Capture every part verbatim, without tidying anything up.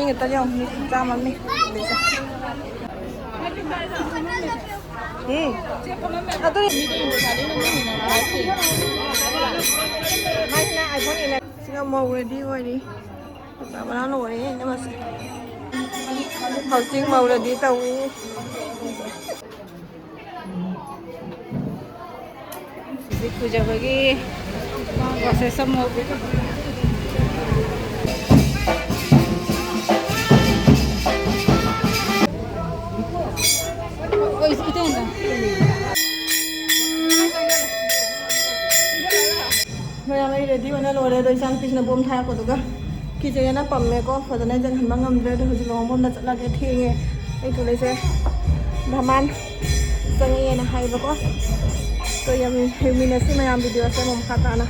ꯍꯦꯛꯇ ꯌꯦꯡꯉꯨ, ꯃꯤ ꯆꯥꯝꯃ ꯃꯤ ꯂꯩꯁꯦ꯫ ꯎꯝ꯫ ꯑꯗꯨ ꯃꯥꯏꯁꯤꯅ iPhone eleven꯫ ꯁꯤꯒ ꯃꯧ ready ꯑꯣꯏꯔꯤ꯫ ꯐꯖꯕꯅ ꯂꯣꯏꯔꯦ ꯏꯅꯝꯃꯁꯦ꯫ ꯍꯧꯖꯤꯛ ꯃꯧ ready ꯇꯧꯏ꯫ ꯍꯧꯖꯤꯛ ꯄꯨꯖꯕꯒꯤ process ꯑꯃꯨꯛ꯫ ꯑꯣ, ꯏꯇꯣꯝꯗ꯫ ꯃꯌꯥꯝ ꯑꯩ ready ꯑꯣꯏꯅ ꯂꯣꯏꯔꯦ꯫ ꯑꯗꯣ ꯏꯆꯥꯅꯨꯄꯤꯁꯤꯅ ꯕꯣꯝ ꯊꯥꯔꯛꯄꯗꯨꯒ ꯀꯤꯖꯩꯌꯦꯅ ꯄꯝꯃꯦꯀꯣ꯫ ꯐꯖꯅ ꯌꯦꯡꯍꯟꯕ ꯉꯝꯗ꯭ꯔꯦ꯫ ꯑꯗꯣ ꯍꯧꯖꯤꯛ ꯂꯨꯍꯣꯡꯐꯝꯗ ꯆꯠꯂꯒꯦ, ꯊꯦꯡꯉꯦ꯫ ꯑꯩ ꯊꯣꯛꯂꯛꯏꯁꯦ ꯙꯃꯥꯟ ꯆꯪꯉꯛꯑꯦꯅ ꯍꯥꯏꯕꯀꯣ꯫ ꯑꯗꯣ ꯌꯥꯝ ꯌꯦꯡꯃꯤꯟꯅꯁꯤ ꯃꯌꯥꯝ videoꯁꯦ ꯑꯃꯨꯛ ꯃꯈꯥ ꯇꯥꯅ꯫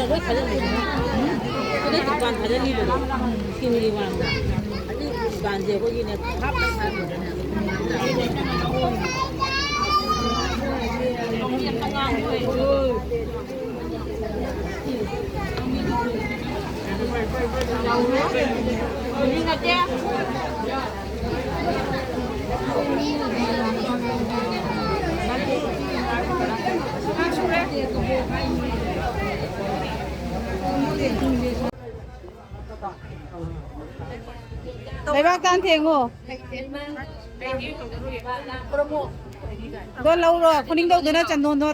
ꯂꯣꯏ ꯊꯥꯖꯤꯜꯂꯤꯗꯅ꯫ ꯁꯤꯗ ꯗꯨꯀꯥꯟ ꯊꯥꯖꯤꯜꯂꯤꯕꯅꯦ꯫ ꯁꯤꯡꯒꯤ ꯋꯥꯡꯃ꯫ ꯑꯗꯨ ꯗꯨꯀꯥꯟꯁꯦ ꯑꯩꯈꯣꯏꯒꯤꯅꯦ ꯍꯥꯞꯅ ꯁꯥꯕꯤꯗꯅꯦ꯫ ꯂꯩꯕꯥꯛ ꯇꯥꯟ ꯊꯦꯡꯉꯣ꯫ ꯑꯗꯣ ꯂꯧꯔꯣ, ꯈꯨꯅꯤꯡꯗꯧꯗꯨꯅ ꯆꯟꯗꯣꯟꯗꯣ꯫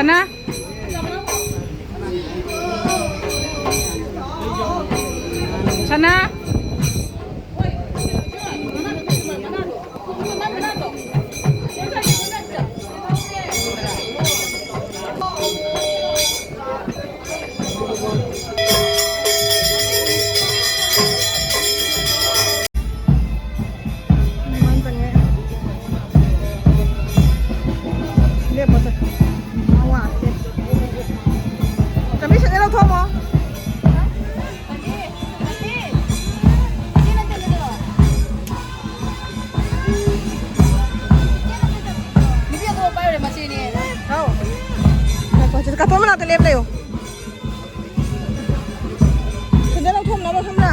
ꯁꯅꯥ꯫ ꯁꯅꯥ꯫ ꯂꯦꯞꯄꯁꯦ꯫ ꯆꯥꯕꯤ ꯁꯦꯠꯅ ꯂꯧꯊꯣꯛꯑꯝꯃꯣ꯫ ꯅꯨꯄꯤ ꯑꯇꯣꯞꯄ ꯄꯥꯏꯔꯨꯔꯦ ꯃꯆꯦꯅꯦ꯫ ꯍꯥꯎ꯫ ꯉꯥꯏꯈꯣ, ꯁꯤꯗ ꯀꯥꯇꯣꯟ ꯃꯅꯥꯛꯇ ꯂꯦꯞ ꯂꯩꯌꯣ꯫ ꯁꯤꯗ ꯂꯧꯊꯣꯛꯅꯕ ꯁꯣꯝꯗ꯫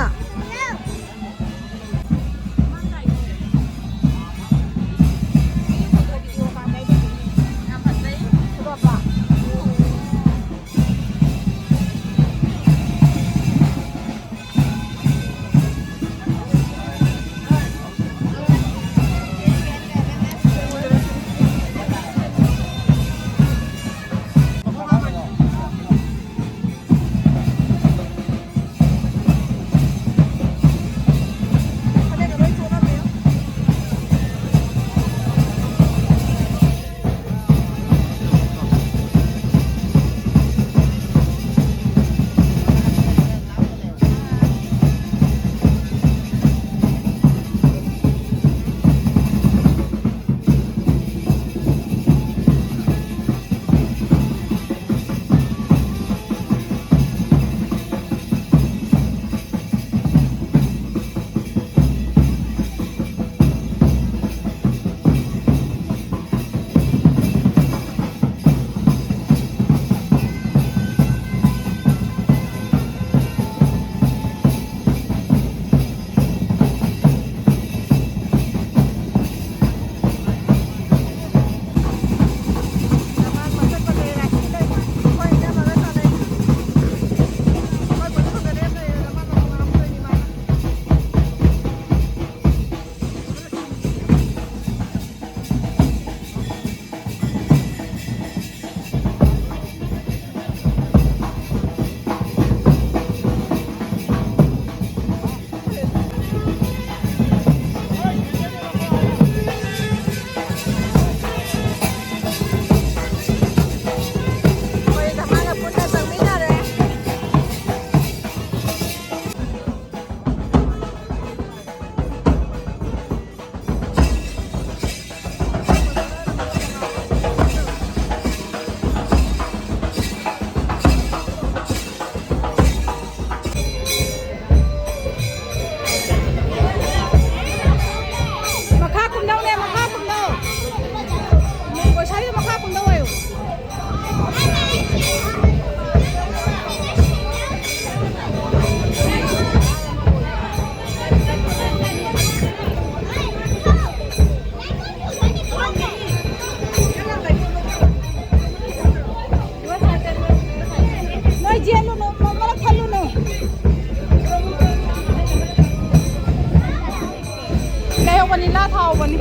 ꯂꯤꯂꯥ ꯊꯥꯎꯕꯅꯤ꯫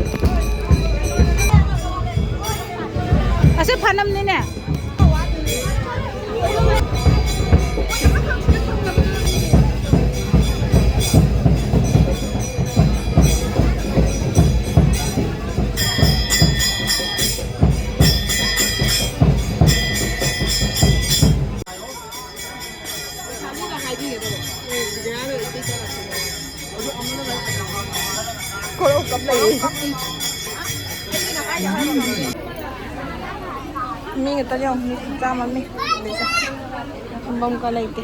ꯑꯁꯤ ꯐꯅꯝꯅꯤꯅꯦ꯫ ꯀꯣꯔꯧ ꯀꯞ ꯂꯩꯌꯦ꯫ ꯃꯤ ꯉꯥꯛꯇ ꯌꯦꯡꯉꯣ, ꯃꯤ ꯆꯥꯝꯃ ꯃꯤ ꯂꯩꯁꯦ꯫ ꯐꯝꯐꯝꯒ ꯂꯩꯇꯦ꯫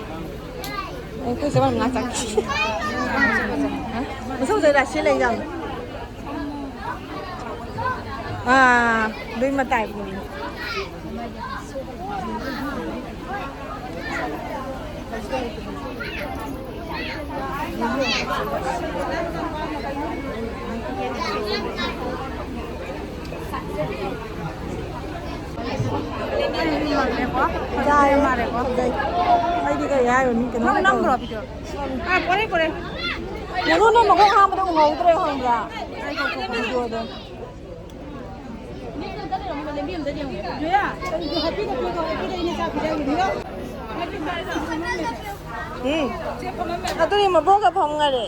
ꯑꯩꯈꯣꯏ ꯆꯦ ꯃꯥ ꯉꯥ ꯆꯥꯛꯈꯤ꯫ ꯃꯁꯛ ꯐꯖꯩ ꯔꯥꯁꯤ ꯂꯩ ꯌꯥꯝ꯫ ꯑꯥ, ꯑꯗꯨꯏ ꯃꯇꯥꯏ꯫ ꯌꯥꯏꯌꯦ, ꯐꯖꯩ꯫ ꯑꯩꯗꯤ ꯀꯩ ꯍꯥꯏꯔꯨꯅꯤ? ꯀꯩꯅꯣ ꯅꯪ ꯅꯝꯈ꯭ꯔꯣ ꯇꯧꯔꯦ꯫ ꯚꯤꯗꯤꯑꯣ꯫ ꯑꯥ, ꯄꯣꯔꯦ, ꯄꯣꯔꯦ꯫ ꯌꯦꯡꯉꯣ, ꯅꯪ ꯃꯈꯣꯡ ꯍꯥꯝꯕꯗꯣ ꯎꯍꯧꯗ꯭ꯔꯦ ꯈꯪꯕ꯭ꯔꯥ? ꯚꯤꯗꯤꯑꯣꯗꯣ꯫ ꯎꯝ꯫ ꯑꯗꯨꯒꯤ ꯃꯕꯣꯛꯀ ꯐꯝꯒꯔꯦ꯫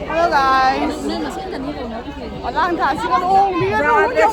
Hello guys. ꯑꯉꯥꯡ ꯊꯥꯁꯤꯒ ꯂꯨꯍꯣꯡꯕꯤꯒ ꯂꯨꯍꯣꯡꯕꯤꯒ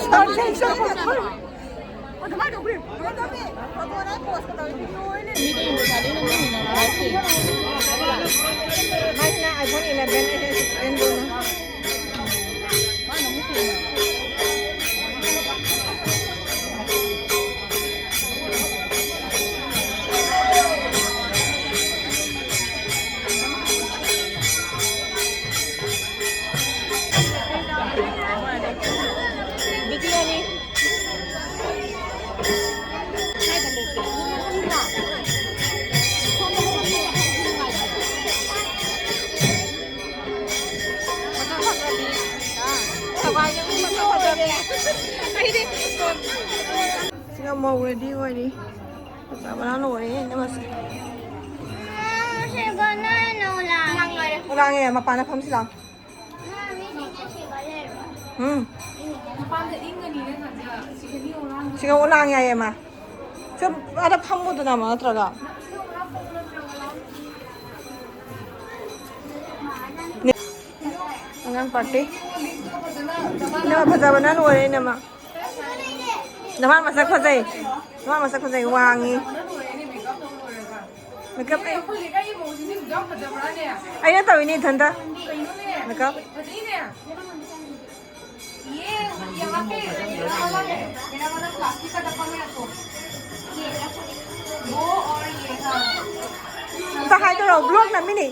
ꯁꯤꯅ ꯃꯧ ready ꯑꯣꯏꯔꯤ꯫ ꯐꯖꯕꯅ ꯂꯣꯏꯔꯦ ꯏꯅꯝꯃꯁꯦ꯫ ꯂꯥꯡꯉꯦ, ꯃꯄꯥꯟꯗ ꯐꯝꯁꯤ ꯂꯥꯎ꯫ ꯎꯝ꯫ ꯁꯤꯒ ꯎꯂꯥꯡ ꯌꯥꯏꯌꯦ ꯃꯥ꯫ ꯁꯨꯝ ꯑꯥꯗ ꯐꯝꯃꯨꯗꯅ ꯑꯃ ꯅꯠꯇ꯭ꯔꯒ꯫ ꯑꯉꯥꯡ ꯄꯥꯔꯇꯤ꯫ ꯏꯅꯝꯃ ꯐꯖꯕꯅ ꯂꯣꯏꯔꯦ, ꯏꯅꯝꯃ꯫ ꯅꯃꯥ ꯃꯁꯛ ꯐꯖꯩ꯫ ꯅꯃꯥ ꯃꯁꯛ ꯐꯖꯩ, ꯋꯥꯡꯉꯤ꯫ ꯃꯦꯀꯞ ꯑꯩ ꯑꯩꯅ ꯇꯧꯏꯅꯦ ꯏꯊꯟꯇ꯫ ꯃꯦꯀꯞ꯫ ꯑꯝꯇ ꯍꯥꯏꯗꯣꯔꯛꯑꯣ, ꯕ꯭ꯂꯣꯛ ꯅꯝꯃꯤꯅꯦ꯫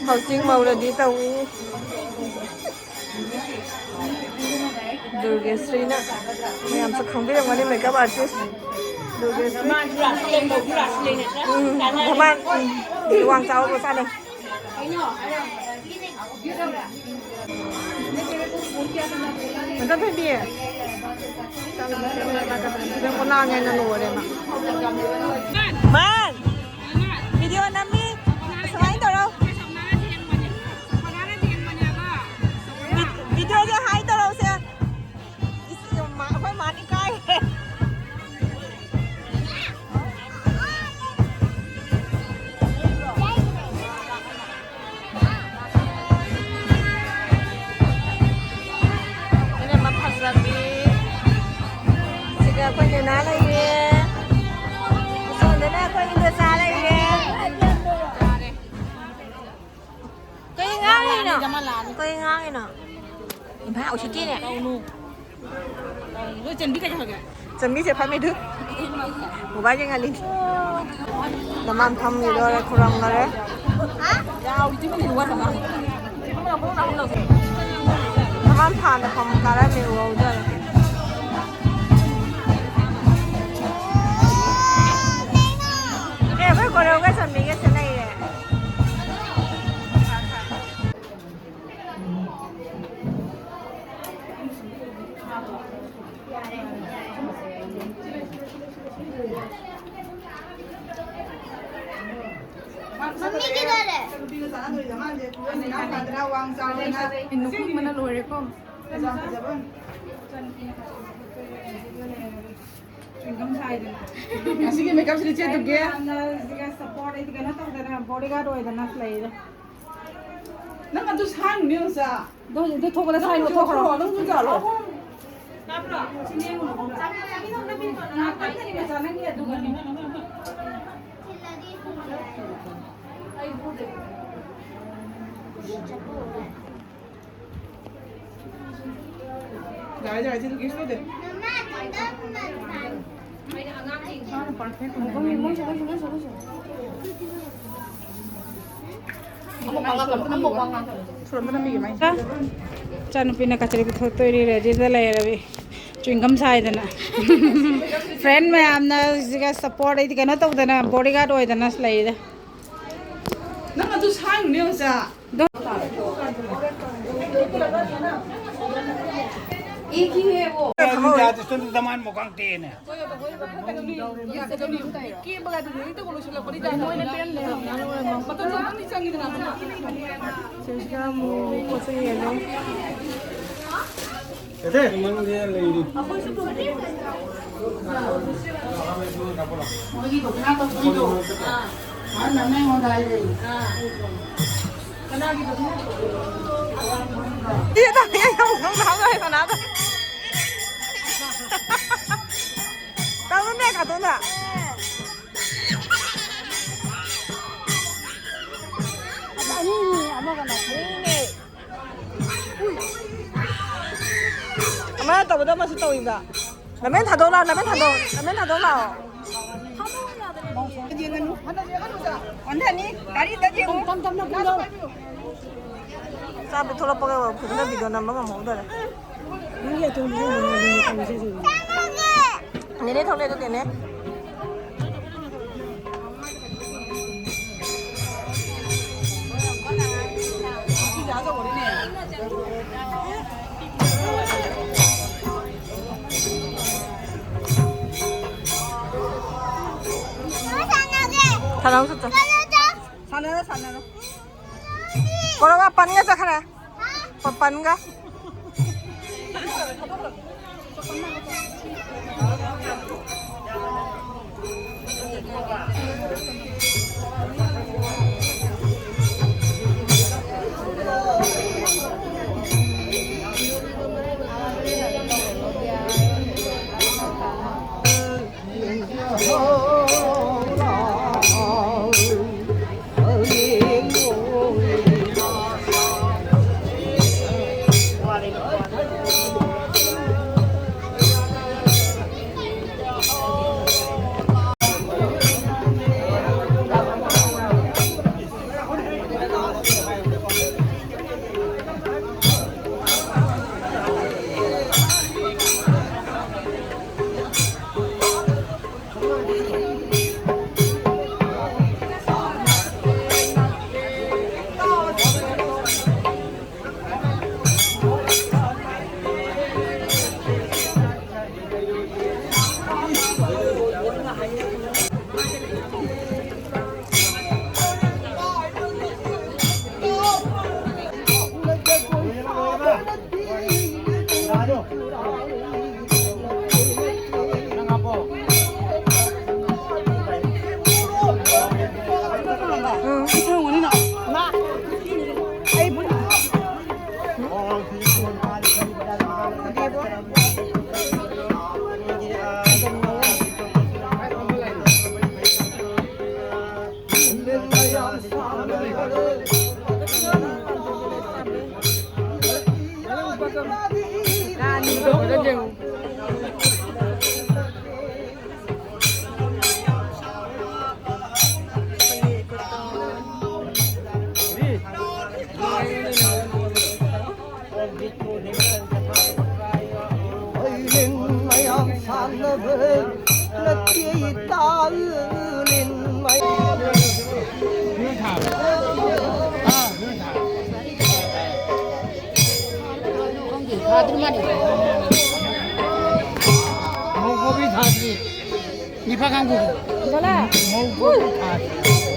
ꯍꯧꯖꯤꯛ ꯃꯧ ꯔꯦꯗꯤ ꯇꯧꯏ꯫ ꯗꯨꯔꯒꯦꯁ꯭ꯔꯤꯅ, ꯃꯌꯥꯝꯁꯨ ꯈꯪꯕꯤꯔꯝꯒꯅꯤ, ꯃꯦꯀꯞ ꯑꯥꯔꯇꯤꯁ ꯗꯨꯔꯒꯦꯁ꯭ꯔꯤ꯫ ꯎꯝ, ꯙꯃꯥꯟ, ꯎꯝ, ꯋꯥꯡ ꯆꯥꯎꯕ ꯃꯆꯥꯅꯦ꯫ ꯃꯆꯟ ꯊꯣꯏꯕꯤ꯫ ꯁꯤꯗ ꯂꯥꯡꯉꯦꯅ ꯂꯣꯏꯔꯦ ꯃꯥ꯫ ꯃꯥꯟ! ꯚꯤꯗꯤꯑꯣ ꯅꯝꯃꯤ꯫ ꯁꯨꯃꯥꯏꯅ ꯇꯧꯔꯣ꯫ ꯚꯤ-, ꯚꯤꯗꯤꯑꯣꯁꯦ ꯍꯥꯏ ꯇꯧꯔꯛꯎꯁꯦ꯫ ꯏꯁ, ꯃꯥ-, ꯑꯩꯈꯣꯏ ꯃꯥꯅ ꯏꯀꯥꯏꯔꯦ꯫ ꯏꯅꯝꯃ ꯐꯖꯕꯤ꯫ ꯁꯤꯗ ꯑꯩꯈꯣꯏ ꯅꯦꯅꯥ ꯂꯩꯔꯦ꯫ ꯑꯁꯣꯝꯗꯅ ꯑꯩꯈꯣꯏ ꯏꯟꯗꯣꯆꯥ ꯂꯩꯔꯦ꯫ ꯀꯩ ꯉꯥꯡꯉꯤꯅꯣ? ꯀꯩ ꯉꯥꯡꯉꯤꯅꯣ? ꯏꯝꯐꯥꯜ ꯎꯁꯤꯠꯇꯦꯅꯦ꯫ ꯅꯣꯏ ꯆꯟꯕꯤ ꯀꯩꯗꯧꯔꯒꯦ? ꯆꯟꯕꯤꯁꯦ ꯐꯝꯃꯤꯗꯨ꯫ ꯃꯣꯕꯥꯏꯜ ꯌꯦꯡꯍꯜꯂꯤ꯫ ꯃꯃꯥꯡ ꯐꯝꯃꯤꯗꯣ ꯈꯨꯔꯝꯈꯔꯦ꯫ ꯌꯥꯎꯔꯤꯗꯨꯕꯨ ꯋꯥ ꯉꯥꯡ-, ꯃꯃꯥꯡ ꯐꯥꯟꯗ ꯐꯝ ꯀꯥꯔꯝꯃꯦ, ꯎꯍꯧꯗꯔꯦ꯫ ꯑꯦ, ꯑꯩꯈꯣꯏ ꯀꯣꯔꯧꯒ ꯆꯟꯕꯤꯒꯁꯦ ꯂꯩꯔꯦ꯫ ꯌꯥꯗ꯭ꯔꯥ? ꯋꯥꯡ ꯆꯥꯎꯔꯦꯅ꯫ ꯅꯣꯛꯅꯤꯡꯕꯅ ꯂꯣꯏꯔꯦꯀꯣ꯫ ꯐꯖꯕ ꯐꯖꯕ꯫ ꯆ꯭ꯋꯤꯡꯒꯝ ꯁꯥꯏꯗꯅ꯫ ꯉꯁꯤꯒꯤ ꯃꯦꯀꯞꯁꯤꯗꯤ ꯆꯦ ꯗꯨꯒꯦ꯫ ꯌꯥꯝꯅ ꯁꯤꯒ ꯁꯞꯄꯣꯔꯠ ꯑꯩꯗꯤ ꯀꯩꯅꯣ ꯇꯧꯗꯅ ꯕꯣꯗꯤꯒꯥꯔꯗ ꯑꯣꯏꯗꯅ ꯂꯩꯔꯦ꯫ ꯅꯪ ꯑꯗꯨ ꯁꯥꯡꯅꯤ ꯑꯣꯖꯥ꯫ ꯑꯗꯨ ꯍꯧꯖꯤꯛꯇꯤ ꯊꯣꯛꯄꯗ ꯁꯥꯏ ꯂꯧꯊꯣꯛꯈ꯭ꯔꯣ꯫ ꯅꯪꯁꯨ ꯆꯥꯂꯣ꯫ ꯌꯥꯔꯦ, ꯌꯥꯔꯦ, ꯁꯤꯗ ꯀꯩꯁꯨ ꯇꯧꯗꯦ꯫ ꯏꯆꯥꯅꯨꯄꯤꯅ ꯀꯆꯔꯤ ꯄꯨꯊꯣꯛꯇꯣꯏꯔꯤ, ꯔꯦꯗꯤꯗ ꯂꯩꯔꯕꯤ꯫ ꯆ꯭ꯋꯤꯡꯒꯝ ꯁꯥꯏꯗꯅ꯫ ꯐ꯭ꯔꯦꯟ ꯃꯌꯥꯝꯅ ꯁꯤꯒ ꯁꯞꯄꯣꯔꯠ, ꯑꯩꯗꯤ ꯀꯩꯅꯣ ꯇꯧꯗꯅ ꯕꯣꯗꯤꯒꯥꯔꯗ ꯑꯣꯏꯗꯅ ꯂꯩꯔꯦ꯫ ꯅꯪ ꯑꯗꯨ ꯁꯥꯡꯅꯦ ꯑꯣꯖꯥ꯫ एक ही है वो। ꯗꯃꯥꯟ ꯃꯨꯀꯥꯡ ꯇꯦꯅꯦ꯫ ꯁꯤꯁꯤꯗ ꯑꯃꯨꯛ ꯄꯣꯠ ꯆꯩ ꯌꯦꯡꯉꯣ꯫ ꯇꯧꯅꯦ ꯀꯥꯇꯣꯟꯗ꯫ ꯑꯅꯤꯅꯤ ꯑꯃꯒꯅ ꯊꯦꯡꯉꯦ꯫ ꯑꯃ ꯇꯧꯕꯗ ꯑꯃꯁꯨ ꯇꯧꯏꯕ꯫ ꯂꯃꯦꯟ ꯊꯥꯗꯣꯛ ꯂꯥꯎ, ꯂꯃꯦꯟ ꯊꯥꯗꯣꯛ, ꯂꯃꯦꯟ ꯊꯥꯗꯣꯛ ꯂꯥꯎ꯫ ꯌꯦꯡꯒꯅꯨ꯫ ꯍꯟꯊꯅꯤ꯫ ꯒꯥꯔꯤꯗ ꯌꯦꯡꯉꯨ꯫ ꯇꯞ ꯇꯞꯅ ꯀꯨꯝꯗꯧ꯫ ꯆꯥꯕ ꯊꯣꯛꯂꯛꯄꯒ ꯐꯖꯅ ꯚꯤꯗꯤꯑꯣ ꯅꯝꯕ ꯉꯝꯍꯧꯗꯔꯦ꯫ ꯅꯦꯅꯦ ꯊꯣꯛꯂꯛꯑꯦ ꯑꯗꯨ ꯅꯦꯅꯦ꯫ ꯁꯥꯟꯅꯔꯣ, ꯁꯥꯟꯅꯔꯣ꯫ ꯄꯣꯔꯣꯒ ꯄꯟꯒ ꯆꯠꯈ꯭ꯔꯦ꯫ ꯄ-, ꯄꯟꯒ꯫ ꯃꯧ ꯀꯣꯕꯤ ꯊꯥꯗ꯭ꯔꯤ꯫ ꯅꯤꯄꯥ ꯀꯥꯡꯕꯨ꯫ ꯕꯣꯂꯥ꯫ ꯃꯧ ꯀꯣꯕꯤ ꯊꯥꯗ꯭ꯔꯤ꯫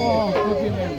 ꯑꯣ, ꯅꯨꯄꯤ ꯃꯌꯨꯝ꯫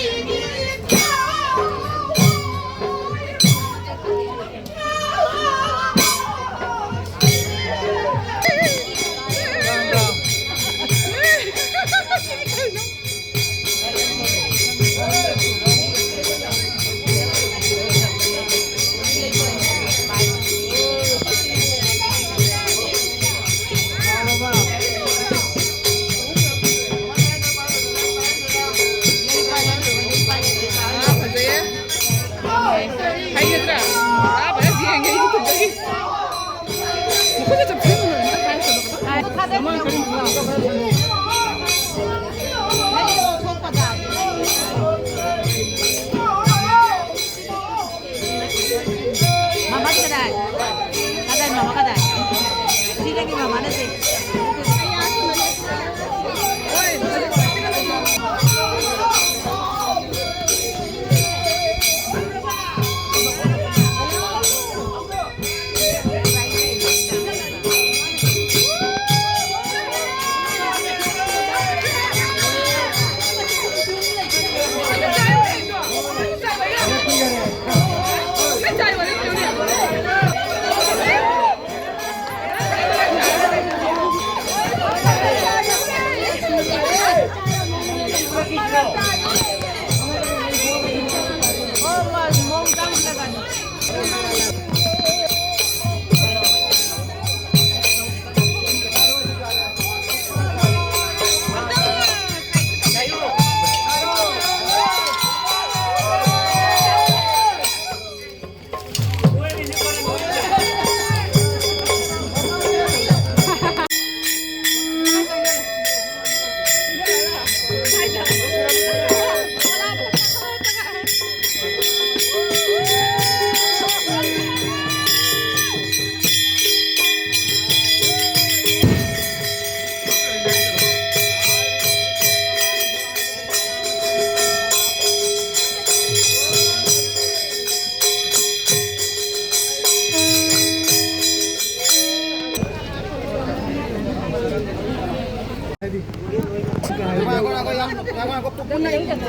ꯐꯖꯩꯌꯦ꯫ ꯍꯩꯒꯗ꯭ꯔꯥ? ꯑꯥ, ꯐꯖꯅ ꯌꯦꯡꯒꯦ YouTube-ꯇꯒꯤ꯫ ꯃꯈꯨꯠꯇ ꯆꯞꯁꯤꯟꯒꯅꯨ, ꯑꯝꯇ ꯍꯥꯏꯔꯛꯀꯅꯨ꯫ ꯃꯃꯥꯡ ꯀꯔꯤ ꯈꯣꯡꯒ꯭ꯔꯥꯎ?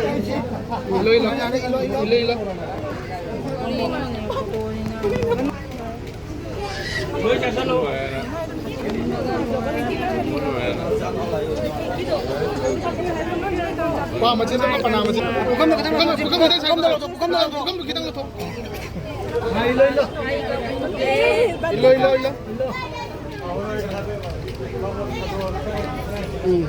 ꯏꯜꯂꯣ, ꯏꯜꯂꯣ꯫ ꯏꯜꯂꯣ, ꯏꯜꯂꯣ꯫ ꯄꯥ ꯃꯆꯤꯟ ꯑꯃ, ꯄꯅꯥ ꯃꯆꯤꯟ꯫ ꯄꯨꯈꯝꯗꯣ ꯈꯤꯇꯪ ꯂꯧꯊꯣꯛ, ꯄꯨꯈꯝꯗꯣ ꯂꯧꯊꯣꯛ, ꯄꯨꯈꯝꯗꯣ ꯈꯤꯇꯪ ꯂꯧꯊꯣꯛ꯫ ꯏꯜꯂꯣ, ꯏꯜꯂꯣ, ꯏꯜꯂꯣ꯫ ꯎꯝ꯫